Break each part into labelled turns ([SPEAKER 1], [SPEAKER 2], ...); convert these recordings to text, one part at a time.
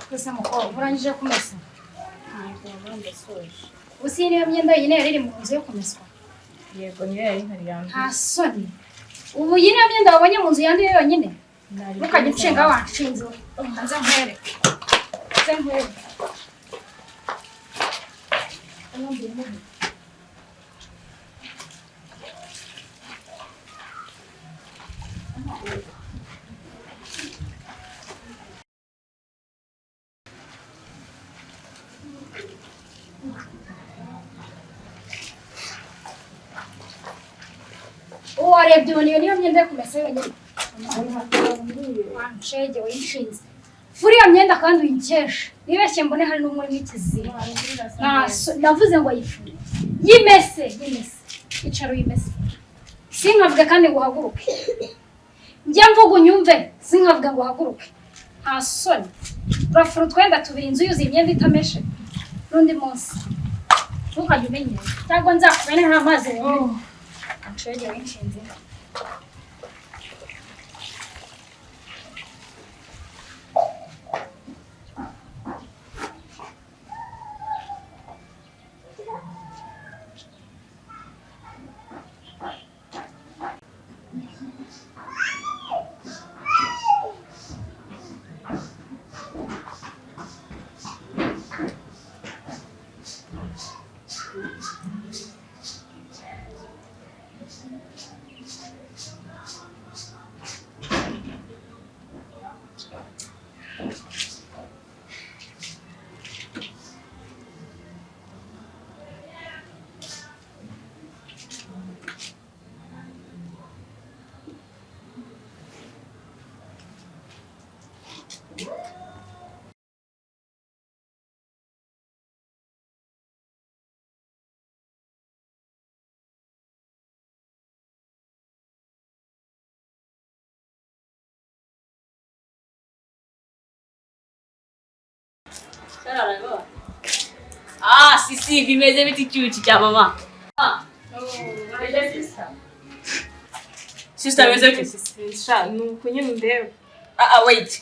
[SPEAKER 1] Gusa mukobwa, urangije kumesa?
[SPEAKER 2] Yego mama, ndasoje.
[SPEAKER 1] Ubu iyi niyo myenda yonyine yari iri mu nzu yo kumeswa?
[SPEAKER 2] Yego, niyo yari ihari yanduye.
[SPEAKER 1] Nta soni! Ubu iyi niyo myenda wabonye mu nzu yanduye yonyine? Ntukajye unshinga, wanshinze. Nze nkwereke, nze nkwereke. Ubu warebye ubona iyo niyo myenda yo kumesa yonyine? Wanshege winshinze, fura iyo myenda kandi uyikeshe. Nibeshye mbone hari n'umwe urimo ikiziba. Navuze ngo yifure, yimese, yimese. Icara uyimese. Sinkavuge kandi ngo uhaguruke. Njye mvuga unyumve, sinkavuge ngo uhaguruke. Nta soni, urafura utwenda tubiri, inzu yuzuye imyenda itameshe. N'undi munsi ntukajye umenyera, cyangwa nzakubene nta mazi wumve. Anshege winshinze.
[SPEAKER 3] Ah, sisi, bimeze biti, cyuki cya mama? Ah, sister, bimeze biti?
[SPEAKER 2] Sha, ni uku nyine undeba.
[SPEAKER 3] Ah ah, wait.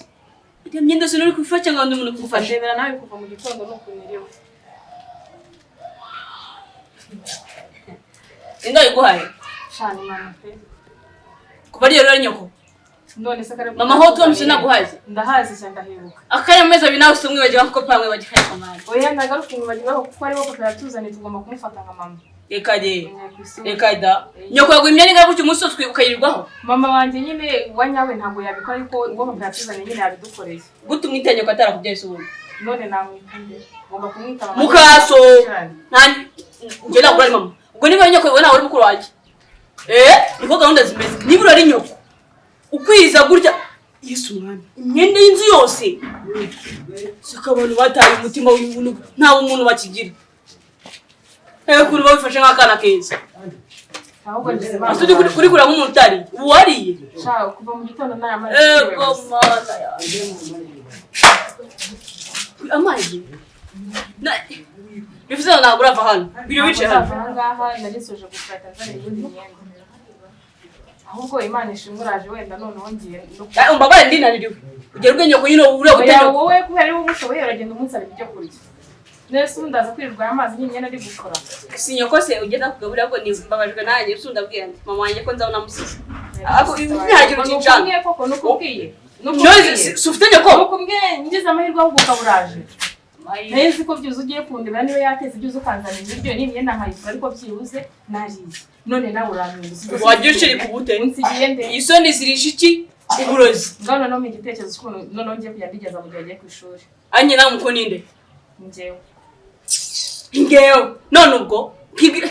[SPEAKER 3] Iriya myenda sinari kufasha cyangwa undi muntu kugufasha?
[SPEAKER 2] Ndebera nawe, kuva mu gitondo ni uku niriwe.
[SPEAKER 3] Ninde wayiguhaye?
[SPEAKER 2] Sha, ni mama pe.
[SPEAKER 3] Kuva ariyo rero nyoko.
[SPEAKER 2] None se kare
[SPEAKER 3] Mama ho tuba naguhaye.
[SPEAKER 2] Ndahazi cyane, ndahebuka.
[SPEAKER 3] Akanya amezi 2 nawe usumwe ko pamwe bagihaye kamana.
[SPEAKER 2] Oya, ndagaruka inyuma kuko ariwo papa yatuzaniye, tugomba kumufata nka mama.
[SPEAKER 3] Reka de.
[SPEAKER 2] Njya ku isura.
[SPEAKER 3] Reka da. Nyoko yaguha imyenda ingana gutyo umunsi wose ukayirirwaho.
[SPEAKER 2] Mama wanjye nyine wa nyawe ntabwo yabikora, ariko uwo papa yatuzaniye nyine yabidukoreye.
[SPEAKER 3] Gute umwita nyoko atarakubyaye se ubundi?
[SPEAKER 2] None namwita nde? Ngomba kumwita mama.
[SPEAKER 3] Mukaso. Nta njye ntabwo uri mama. Ubwo niba ari nyoko, wowe ntabwo uri mukuru wanjye. Eh, niko gahunda zimeze. Niba uri nyoko, ukwiza gutya, Yesu mwami, imyenda y'inzu yose. Siko abantu bataye umutima w'ubuntu, nta bumuntu bakigira. Eh, kuri babifashe nk'akana keza.
[SPEAKER 2] Ahubwo ngize Imana.
[SPEAKER 3] Asundi kuri kuri kura nk'umuntu utariye. Ubu wariye?
[SPEAKER 2] Sha, kuva mu gitondo nta amazi.
[SPEAKER 3] Ego mana yanjye. Amazi. Bivuze ngo ntabwo urava hano. Biri wicaye hano.
[SPEAKER 2] Aha ngaha narisoje gufata nzana iyindi myenda. Ahubwo Imana ishimwe uraje, wenda noneho ngiye no
[SPEAKER 3] Eh, umbabare, ndinaniriwe. Ugera ubwenge ko nyine uriya
[SPEAKER 2] Oya,
[SPEAKER 3] gutera.
[SPEAKER 2] wowe kubera ari wowe ubushoboye, uragenda umunsaba ibyo kurya. Nese ubu ndaza kwirirwa aya mazi n'imyenda ari gukora?
[SPEAKER 3] Si nyoko se ugenda kugaburira ko ni mbabajwe nanjye, usu ndabwira nti mama wanjye ko nzabona amusize. Ako ntihagira ukinjana.
[SPEAKER 2] Nukubwiye koko, nukubwiye.
[SPEAKER 3] None si ufite nyoko?
[SPEAKER 2] Nukubwiye, ngize amahirwe ahubwo ukaba uraje. Nari nzi ko byibuze ugiye kundebera niba yatetse ibyiza, ukanzanira ibiryo n'imyenda nkayigura, ariko byibuze nariye. None nawe uramwinjiza.
[SPEAKER 3] Wajya ushirika ubute?
[SPEAKER 2] Unsigiye nde?
[SPEAKER 3] Isoni zirisha iki? Uburozi.
[SPEAKER 2] Ngaho noneho mpa igitekerezo cy'ukuntu noneho ngiye kujya mbigeza mu gihe agiye ku ishuri.
[SPEAKER 3] Anye nawe muko ninde?
[SPEAKER 2] Njyewe.
[SPEAKER 3] Ngewe. None ubwo nkibwira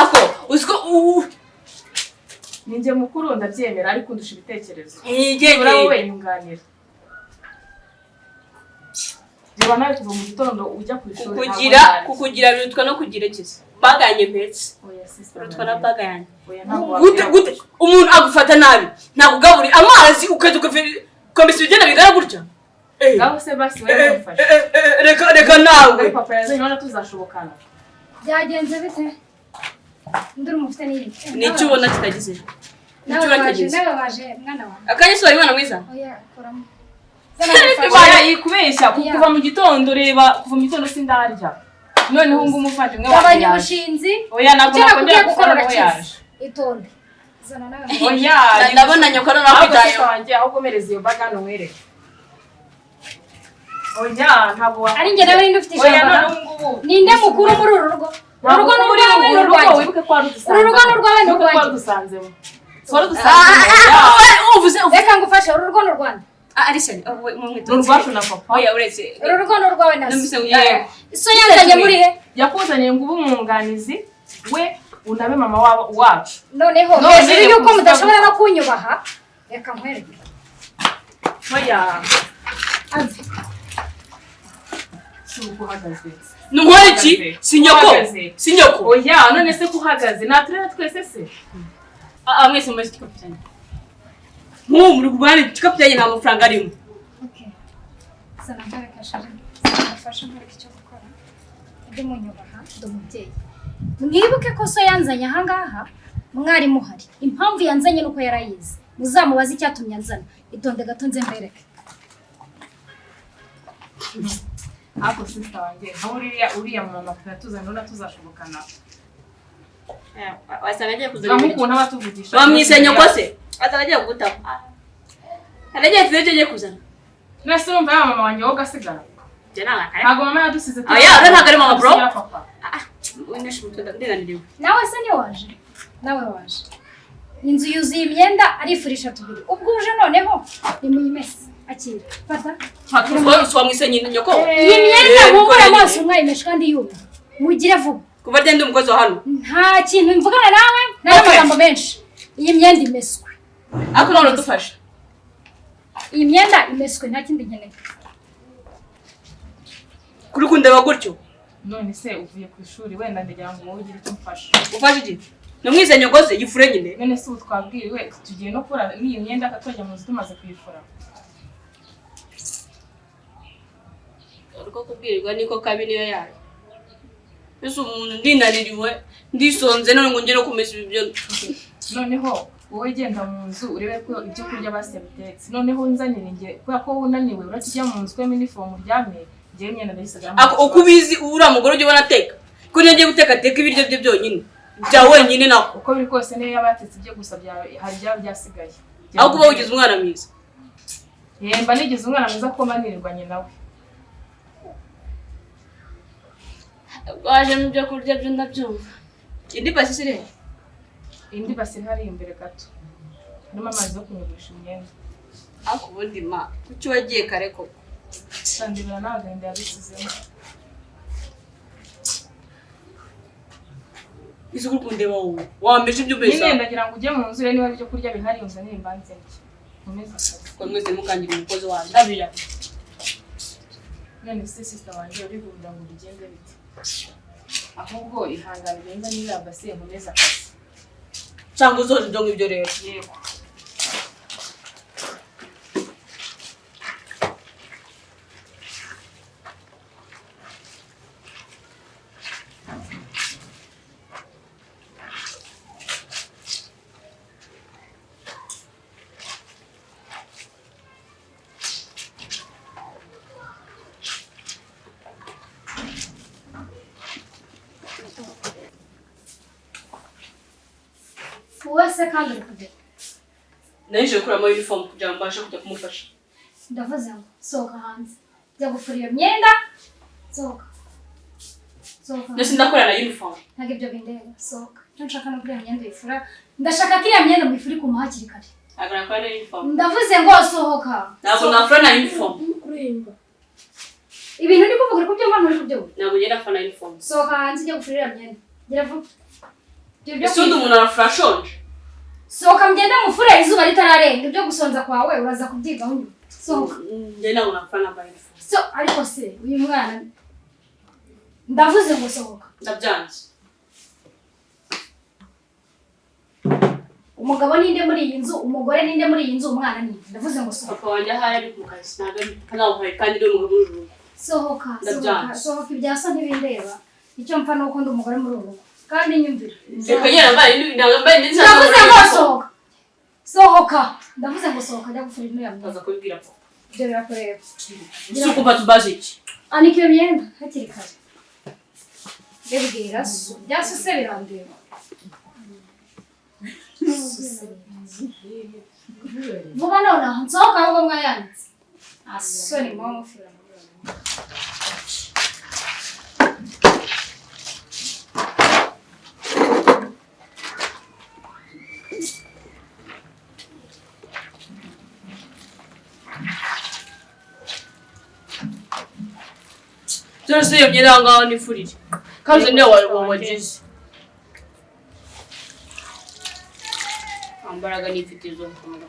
[SPEAKER 3] ako uziko u
[SPEAKER 2] Ni njye mukuru ndabyemera, ariko undusha ibitekerezo.
[SPEAKER 3] Ntigenge.
[SPEAKER 2] Ura wowe nyunganira. Reba nawe, kuva mu gitondo ujya ku ishuri.
[SPEAKER 3] Kukugira
[SPEAKER 2] Ntabwo nariye.
[SPEAKER 3] Kukugira birutwa no kugira ikiza. Baganye mpetse.
[SPEAKER 2] Oya sister.
[SPEAKER 3] Birutwa na baga yanjye.
[SPEAKER 2] Oya, ntabwo
[SPEAKER 3] Gute
[SPEAKER 2] wabwira.
[SPEAKER 3] gute umuntu agufata nabi, ntakugaburira, amazi ukaza ukamesa ibigenda bigana gutya? Eh,
[SPEAKER 2] Ngaho se basi wowe
[SPEAKER 3] eh,
[SPEAKER 2] mufashe.
[SPEAKER 3] eh, eh, reka reka nawe.
[SPEAKER 2] Papa yazanye, urabona tuzashobokana.
[SPEAKER 1] Byagenze bite? Nduri mufite n'iyi.
[SPEAKER 3] Nicyo ubona kitagize.
[SPEAKER 1] Nawe
[SPEAKER 3] Nicyo ubona
[SPEAKER 1] waje,
[SPEAKER 3] kitagize.
[SPEAKER 1] nawe waje mwana wawe.
[SPEAKER 3] Akanya si wari umwana mwiza.
[SPEAKER 1] Oya, kuramo. Zana ngufashe.
[SPEAKER 2] Oya, yikubeshya.
[SPEAKER 1] Yeah.
[SPEAKER 2] Kuva mu gitondo, reba, kuva mu gitondo sindarya, noneho ngo umuvandimwe
[SPEAKER 1] Gabanya
[SPEAKER 2] wanjye yaje.
[SPEAKER 1] ubushinzi.
[SPEAKER 2] Oya, ntabwo
[SPEAKER 1] Icyo
[SPEAKER 2] nakongera
[SPEAKER 1] nakubwiye gukora
[SPEAKER 2] gukora nawe
[SPEAKER 1] urakizi.
[SPEAKER 2] yaje.
[SPEAKER 1] Itonde, zana nawe.
[SPEAKER 2] Oya.
[SPEAKER 3] Ndabona nyoko
[SPEAKER 2] Ahubwo
[SPEAKER 3] nakwitayeho.
[SPEAKER 2] sister wanjye, ahubwo mereza iyo baga hano nkwereke. Oya, ntabwo wa
[SPEAKER 1] Ari njye nawe, ninde ufite
[SPEAKER 2] Oya,
[SPEAKER 1] ijambo?
[SPEAKER 2] none ubu ngubu
[SPEAKER 1] Ninde mukuru muri uru rugo? Uru rugo ni
[SPEAKER 2] uri
[SPEAKER 1] urwawe
[SPEAKER 2] uru rugo,
[SPEAKER 1] n'urwanjye.
[SPEAKER 2] wibuke ko wari udusanzemo.
[SPEAKER 1] Uru rugo ni urwawe
[SPEAKER 2] Wibuke ko wari
[SPEAKER 1] n'urwanjye.
[SPEAKER 2] udusanzemo, wari udusanzemo. Oya.
[SPEAKER 3] Uvuze uvuze.
[SPEAKER 1] Reka ngufashe, uru rugo ni urwanjye.
[SPEAKER 3] Arisoni,
[SPEAKER 2] Ni urwacu na papa.
[SPEAKER 3] Oya, uretse.
[SPEAKER 1] Uru rugo ni urwawe na so.
[SPEAKER 3] Numvise ngo
[SPEAKER 2] Yego.
[SPEAKER 1] So yanzanye muri he?
[SPEAKER 2] Yakuzaniye ngo ube umwunganizi we, unabe mama wabo wacu.
[SPEAKER 1] Noneho
[SPEAKER 2] None
[SPEAKER 1] hejuru y'uko
[SPEAKER 2] reka
[SPEAKER 1] mudashobora no kunyubaha, reka nkwereke.
[SPEAKER 2] Oya.
[SPEAKER 1] Ave.
[SPEAKER 2] Si uko uhagaze.
[SPEAKER 3] Nkora iki? Si nyoko.
[SPEAKER 2] Uhagaze.
[SPEAKER 3] Si nyoko.
[SPEAKER 2] Oya, none se ko uhagaze naturera twese se?
[SPEAKER 3] Ah, mwese mumaze igikapu cyanjye. Nk'ubu muri kurwana, igikapu cyanjye nta mafaranga arimo.
[SPEAKER 1] Okay. Zana nkwereke, chérie. Zana ngufashe nkwereke icyo gukora. Mujye munyubaha, ndi umubyeyi. Mwibuke ko so yanzanye ahangaha mwari muhari. Impamvu yanzanye nuko yarayizi. Muzamubaze icyatumye anzana. Itonde gato nze mbereke.
[SPEAKER 2] Ariko sister wanjye, nka uriya mama turatuzana, urabona tuzashobokana?
[SPEAKER 3] Wasanga agiye kuzana
[SPEAKER 2] Nka
[SPEAKER 3] ibiryo.
[SPEAKER 2] nk'ukuntu aba atuvugisha.
[SPEAKER 3] Bamwise nyoko se? Wasanga agiye kugutaho. Aragiye tuzi icyo agiye kuzana.
[SPEAKER 2] Nese urumva yaba mama wanjye, wowe ugasigara?
[SPEAKER 3] Njye ntabwo akare.
[SPEAKER 2] Ntabwo mama yadusize.
[SPEAKER 3] Oya, uriya ntabwo ari mama, bro.
[SPEAKER 2] Tudusigira papa.
[SPEAKER 3] Winesha umutwe, ndinaniriwe.
[SPEAKER 1] Nawe se ntiwaje? Nawe waje. Inzu yuzuye imyenda, arifurisha tubiri. Ubwo uje noneho nimuyimese. Akira. Fata.
[SPEAKER 3] Wamwise nyina nyoko.
[SPEAKER 1] Iyi myenda
[SPEAKER 3] Eh,
[SPEAKER 1] mumbure
[SPEAKER 3] bikora
[SPEAKER 1] amaso
[SPEAKER 3] nyine.
[SPEAKER 1] mwayimeshe kandi yumye. Mugire vuba.
[SPEAKER 3] Kuva ryari ndi umukozi wa hano?
[SPEAKER 1] Nta kintu mvugana nawe, nta
[SPEAKER 3] Okay.
[SPEAKER 1] n'amagambo menshi. Iyi myenda imeswe.
[SPEAKER 3] Ariko none udufasha.
[SPEAKER 1] Iyi myenda imeswe, nta kindi nkeneye.
[SPEAKER 3] Kuri kundeba gutyo.
[SPEAKER 2] None se uvuye ku ishuri, wenda ndagira ngo wowe ugire icyo umfasha.
[SPEAKER 3] Ufashe iki? Namwise nyoko se, yifure nyine.
[SPEAKER 2] None se ubu twabwiriwe, tugiye no kubura n'iyi myenda, tukajya mu nzu tumaze kuyifura?
[SPEAKER 3] Uko kubwirirwa niko kabi niyo yayo. Ese umuntu ndinaniriwe, ndisonze, none ngo ngere kumesa ibi byo.
[SPEAKER 2] Noneho wowe genda mu nzu urebe ko ibyo kurya basi yabitetse, noneho unzanire njye, kubera ko wowe unaniwe urajya ujya mu nzu ukuyemo inifomu uryame, njyewe imyenda ndayisigaramo.
[SPEAKER 3] Ako uko ubizi, uriya mugore ujya ubona ateka. Ko niyo agiye guteka ateka ibiryo bye byonyine. Bya wenyine nako.
[SPEAKER 2] Uko biri kose niyo yaba yatetse ibyo gusa, hari ibyaba byasigaye.
[SPEAKER 3] Aho kuba wigize umwana mwiza.
[SPEAKER 2] Yemba nigize umwana mwiza kuko mba nirirwanye nawe.
[SPEAKER 3] Wajemo ibyo kurya byo ndabyumva. Indi basi iri he?
[SPEAKER 2] Indi basi iri hariya imbere gato, harimo amazi yo kunyugurisha imyenda.
[SPEAKER 3] Ariko ubundi ma, kuki wagiye kare koko?
[SPEAKER 2] Sandibira nawe agahinda yabisizemo.
[SPEAKER 3] Ese uri kundeba wowe? Wambeje ibyo umesa.
[SPEAKER 2] Nyine ndagira ngo ujye mu nzu urebe niba ibyo kurya bihari, uzanire imbanze ndye nkomeze akazi.
[SPEAKER 3] Ko mwese mukangira umukozi wanjye. Ndabira.
[SPEAKER 2] None se sister wanjye, urihuta ngo bigende bite? Ahubwo ihangane ugenda n'iriya base nkomeze akazi.
[SPEAKER 3] Cyangwa uzoje ibyo ngibyo rero.
[SPEAKER 2] Yego.
[SPEAKER 1] Wowe se kandi uri kugera?
[SPEAKER 3] Nahise gukuramo uniform kugira ngo mbashe kujya kumufasha.
[SPEAKER 1] Ndavuze ngo sohoka hanze. Jya gufura iyo myenda. Sohoka. Sohoka.
[SPEAKER 3] Ndetse ndakora na uniform.
[SPEAKER 1] Ntabwo ibyo bindeba. Sohoka. Icyo nshaka ni uko iriya myenda uyifura. Ndashaka ko iriya myenda muyifura ikuma hakiri kare.
[SPEAKER 3] Ntabwo nakora na uniform.
[SPEAKER 1] Ndavuze ngo sohoka.
[SPEAKER 3] Ntabwo nakora na uniform.
[SPEAKER 1] Ibintu ndi kuvuga uri kubyumva, nturi kubyumva?
[SPEAKER 3] Ntabwo ngenda afana uniform.
[SPEAKER 1] Sohoka hanze ujye gufura iriya myenda. Gira vuba. Ibyo byo
[SPEAKER 3] Ese undi umuntu arafura ashonje?
[SPEAKER 1] Sohoka mugende mufure izuba ritararenga. Ibyo gusonza kwawe uraza kubyigaho nyuma. Sohoka.
[SPEAKER 3] Njye ntabwo nakora nambaye uniform.
[SPEAKER 1] So ariko se uyu mwana, ndavuze ngo sohoka.
[SPEAKER 3] Ndabyanze.
[SPEAKER 1] Umugabo ninde muri iyi nzu? Umugore ninde muri iyi nzu? Umwana ninde? Ndavuze ngo sohoka.
[SPEAKER 3] Papa wanjye ahari ari mu kazi, ntabwo ari ntabwo ahari kandi ni umugabo muri uru rugo.
[SPEAKER 1] Sohoka, sohoka.
[SPEAKER 3] Ndabyanze.
[SPEAKER 1] Sohoka. Ibya so ntibindeba. Icyo mpfa ni uko ndi umugore muri uru rugo kandi nyumvira.
[SPEAKER 3] Reka nyine nambaye ntabwo nambaye indi.
[SPEAKER 1] Ndavuze ngo sohoka, sohoka, ndavuze ngo sohoka, njya gufura ino ya myenda.
[SPEAKER 3] Ndaza kubibwira papa.
[SPEAKER 1] Ibyo birakureba.
[SPEAKER 3] Si ukumva tubaze iki?
[SPEAKER 1] Anika iyo myenda hakiri kare. Mbibwira so. Byasuse birandeba. Vuba nonaha nsohoka ahubwo mwayanitse. Asoni muba mufira.
[SPEAKER 3] Byose iyo myenda aho ngaho nifurire. Kandi niyo wagize. Ambaraga nifite zo gukomeza.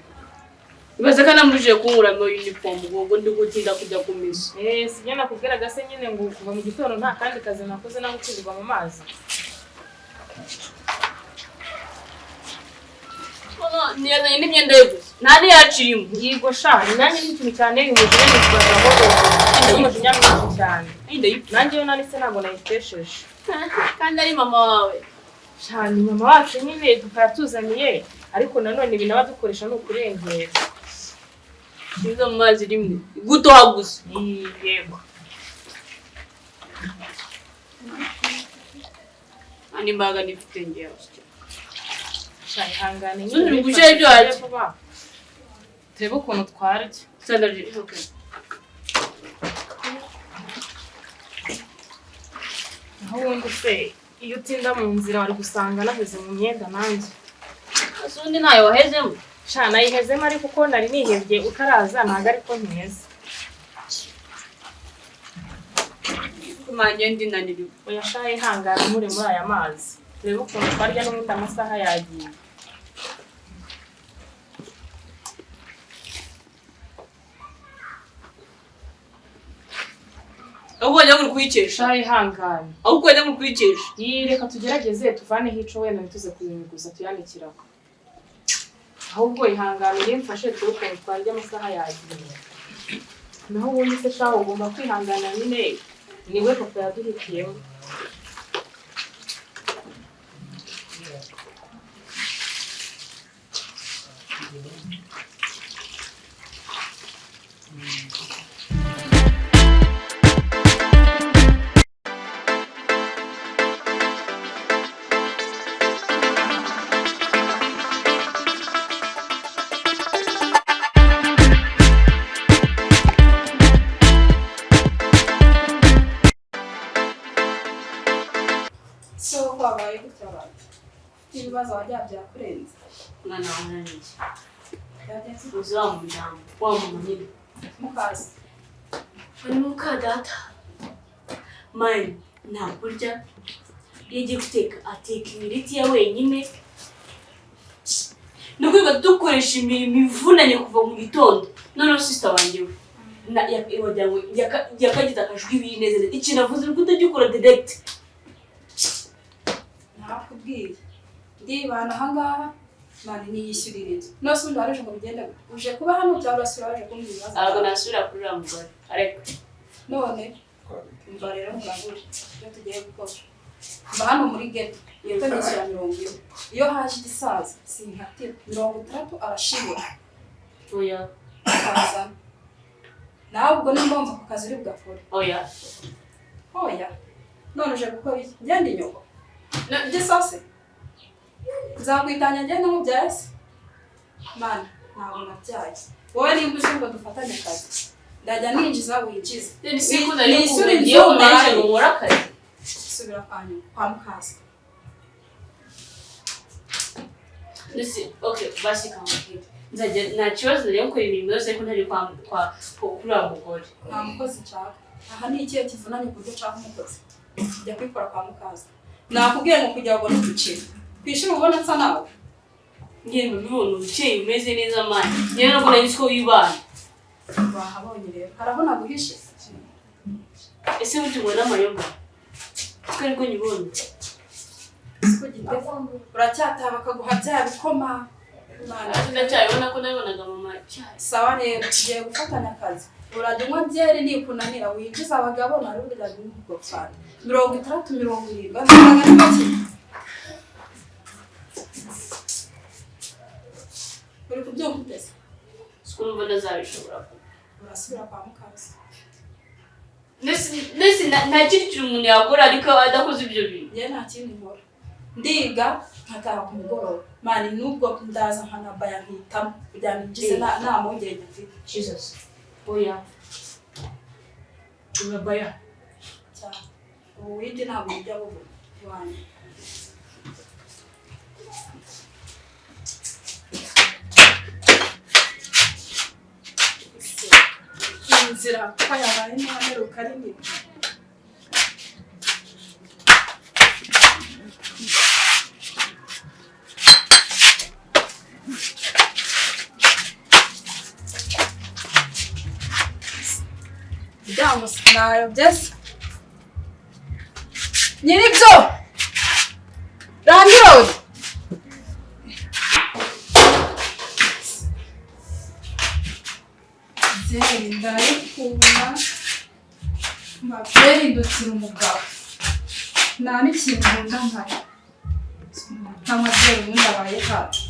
[SPEAKER 3] Ibaze ko namubujije kunkuramo uniform ubwo ndi gutinda kujya ku misa.
[SPEAKER 2] Sibyo nakubwiraga se nyine ngo kuva mu gitondo nta kandi kazi nakoze naho kwirirwa mu mazi.
[SPEAKER 3] Ntiyazanye n'imyenda ye gusa. Nta n'iyacirimo.
[SPEAKER 2] Yego sha, nanjye ni ikintu cyane uyu mujinya nitwaza ngo umujinya mwinshi cyane. Nanjye iyo nanise ntabwo nayitesheje.
[SPEAKER 3] Kandi ari mama wawe.
[SPEAKER 2] Sha, ni mama wacu nyine tukayatuzaniye, ariko nanone ibi naba dukoresha ni ukurengera.
[SPEAKER 3] Izo mu mazi rimwe. Gutoha gusa.
[SPEAKER 2] Yego.
[SPEAKER 3] Andi mbaraga nifite ngewe.
[SPEAKER 2] Sha, ihangane nyine.
[SPEAKER 3] Zuri gushyira ibyo warya.
[SPEAKER 2] Turebe ukuntu twarya.
[SPEAKER 3] Sandali, okay.
[SPEAKER 2] Aho ubundi se iyo utinda mu nzira wari gusanga naheze mu myenda nanjye.
[SPEAKER 3] Ese ubundi ntayo wahezemo?
[SPEAKER 2] Sha, nayihezemo ariko uko nari nihebye utaraza ntabwo ariko nkimeze.
[SPEAKER 3] Kumanjye ndinaniriwe.
[SPEAKER 2] Oya sha, ihangane nkure muri aya mazi. Turebe ukuntu twarya n'ubundi amasaha yagiye.
[SPEAKER 3] Ahubwo wajya ngo kuyikesha.
[SPEAKER 2] Sha, ihangane.
[SPEAKER 3] Ahubwo wajya ngo kuyikesha.
[SPEAKER 2] Reka tugerageze tuvaneho ico wenda ntituze kuyinyuguza tuyanikiraho. Ahubwo ihangane rimfashe turebe ukuntu twarya amasaha yagiye. Naho ubundi se sha ugomba kwihangana nyine niwe papa yaduhitiyemo.
[SPEAKER 4] So kwabaye gutya abantu ibibazo wajya byakurenze.
[SPEAKER 3] Mwana wanjye.
[SPEAKER 4] Byagenze
[SPEAKER 3] Uzi wa muryango, wa mama nyine.
[SPEAKER 4] mukasi.
[SPEAKER 3] Ari muka data. Mine nta kurya. Iyo agiye guteka ateka imiriti ya wenyine. Ni ukwiga dukoresha imirimo ivunanye kuva mu gitondo. Noneho sister wanjye we wagira ngo yakagize akajwi binezeza. Ikintu avuze uri kutagikora direct.
[SPEAKER 4] Nakubwiye ndibana ahangaha mani niyishyurira inzu. Nose undi waraje ngo bigende gute? Uje kuba hano cyangwa urasubira waje kumbwira ibibazo?
[SPEAKER 3] Ntabwo nasubira kuri uriya mugore. Areka.
[SPEAKER 4] None umva rero murabura ibyo tugiye gukora. Mba hano muri ghetto, ghetto nishyura 40. Iyo haje igisaza sinkatira 60 arashibura.
[SPEAKER 3] Oya.
[SPEAKER 4] Akazana. Nawe ubwo ni ngombwa ku kazi uri bugakore.
[SPEAKER 3] Oya.
[SPEAKER 4] Oya. None uje gukora iki? Ngende inyoko. Gisase. Nzakwitanya ngende nkubyaye se? Mana, ntabwo nabyaye. Wowe nimba uje ngo dufatane akazi. Ndajya ninjiza winjize. Nishyure inzu mbaye.
[SPEAKER 3] Nkora akazi.
[SPEAKER 4] Subira kwa nyuma, kwa mukasa.
[SPEAKER 3] Ndetse, okay, basi kamubwira. Nzajya nta kibazo nari gukora imirimo yose ariko ntari kwa kuri uriya mugore.
[SPEAKER 4] Nta mukozi nshaka. Aha ni ikihe kivunanye ku buryo nshaka umukozi? Jya kwikora kwa mukasa. Nakubwiye ngo kugira ngo ubone Kwishuri ubona nsa nawe.
[SPEAKER 3] Ngiye mbibona ukeye umeze neza mani. Niyo nubwo nari nzi ko wibana.
[SPEAKER 4] Wahabonye rero. Harabona guhishe.
[SPEAKER 3] Ese burya ubona amayobwa? Kuko ariko nyibonye.
[SPEAKER 4] Siko giteze. Uracyataha bakaguha bya bikoma.
[SPEAKER 3] Ndacyabibona ko nabibonaga mama cyane.
[SPEAKER 4] Sawa rero tugiye gufatanya akazi. Urajya unywa byeri nikunanira winjiza abagabo na rundi urajya unywa ubwo fanta. 60 70 amafaranga ni make. Uri kubyumva ute se?
[SPEAKER 3] Siko numva ntazabishobora.
[SPEAKER 4] Urasubira kwa mukazi.
[SPEAKER 3] Nese nta kindi kintu umuntu yakora ariko adakoze ibyo bintu.
[SPEAKER 4] Njye nta kindi nkora, ndiga nkataha ku mugoroba mani, nubwo ndaza nkanabaya nkitamo kugira ngo ngize nta mpungenge mfite.
[SPEAKER 3] Jesus. Oya. Urabaya.
[SPEAKER 4] Cyane ubu windi ntabwo ujya bubura iwanjye. Inzira ko yabaye ntaheruka ari nini. Ibyago sinayobye se nyiribyo landlord. Byeri ndayikunda, byeri ndutira umugabo, nta n'ikintu nkunda nkayo nkanywa byeri, ubundi abaye hafi.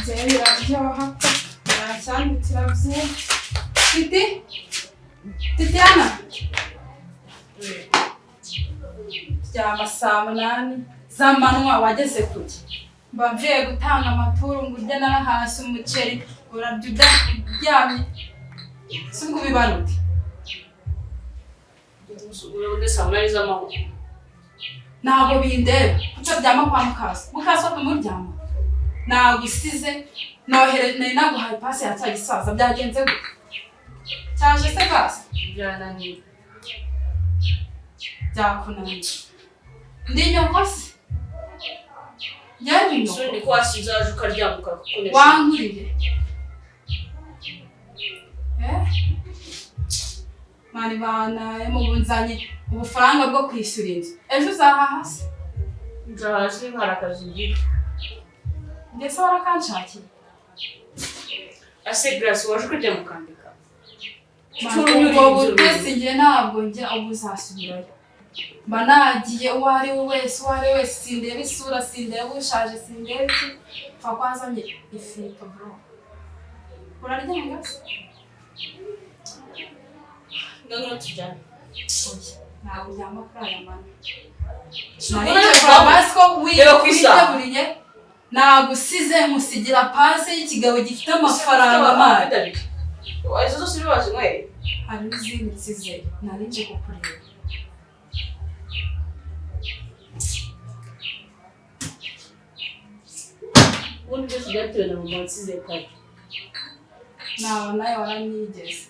[SPEAKER 4] Byeri iraryoha ko ntacyandutira byeri. Titi, Titiana, ryama saa 8 z'amanywa wageze kuki? Mba mvuye gutanga amaturo ngo urye, narahasi umuceri urarya uryamye, si ubwo ubibarute.
[SPEAKER 3] Urabona saa 8 z'amanywa.
[SPEAKER 4] Ntabwo bindeba kuco ryama kwa mukaso, mukaso tumuryama nagusize nohere nari naguhaye pasi ya cya gisaza, byagenze gute? Cyaje se gasi?
[SPEAKER 3] Byananiye.
[SPEAKER 4] Byakunaniye? Ndi nyoko se? Njyewe ndi nyoko?
[SPEAKER 3] Isoni ko wasize aje ukaryama ukakunesha.
[SPEAKER 4] Wankuriye eh mani bana mubunzanye ubufaranga bwo kwishyura inzu, ejo uzahaha se?
[SPEAKER 3] Nzahaha hari akazi ngira.
[SPEAKER 4] Ndetse warakanshakiye.
[SPEAKER 3] Ase Grace waje ukaryama ukandika.
[SPEAKER 4] Ubwo butesi njye ntabwo njya ubu uzasubirayo. Mba nagiye uwo ari we wese, uwo ari we wese, sindeba isura, sindeba ushaje, sindeba iki, pfa ko wazanye ifirito bro. Uraryanga se?
[SPEAKER 3] Ngangura tujyane.
[SPEAKER 4] Oya, ntabwo uryama kuri aya manywa.
[SPEAKER 3] Reba ku isaha.
[SPEAKER 4] Witeguriye nagusize nkusigira pasi y'ikigabo gifite amafaranga mani.
[SPEAKER 3] Izo zose uri wazinyweye.
[SPEAKER 4] Hari n'izindi nsize nari nje kukureba.
[SPEAKER 3] Ubundi byose byatewe na mama wansize kare.
[SPEAKER 4] Nawe nawe waranyigeze.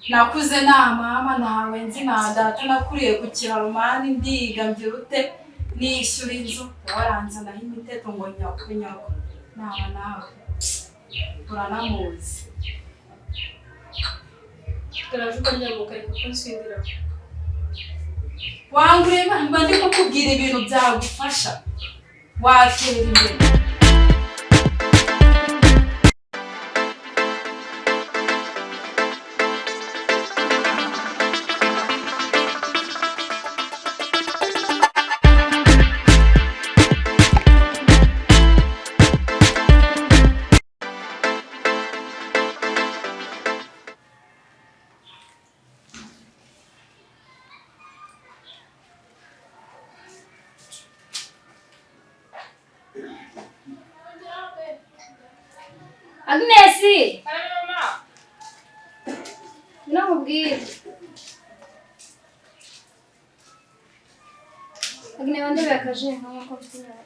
[SPEAKER 4] Nakuze nta mama, ntawe nzi, nta data, nakuriye ku kiraro mani, ndiga mbyirute nishyura inzu, waranzanaho imiteto ngo nyoko nyoko. Nawe nawe uranamuzi.
[SPEAKER 2] Garaje ukaryama ukareka ko nsindira.
[SPEAKER 4] Wanguriye mba ndi kukubwira ibintu byagufasha watera imbere.
[SPEAKER 1] Agnes! Namubwira. Agnes wandebe akaje nk'uko mfite inyota.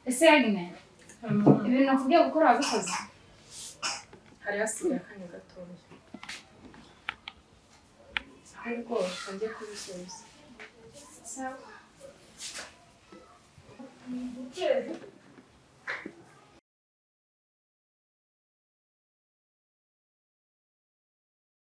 [SPEAKER 1] Ese Agne, ibintu nakubwiye gukora wabikoze?
[SPEAKER 2] Hari hasigaye akanya gatoya, ahubwo njye kubisubiza.
[SPEAKER 1] Sawa.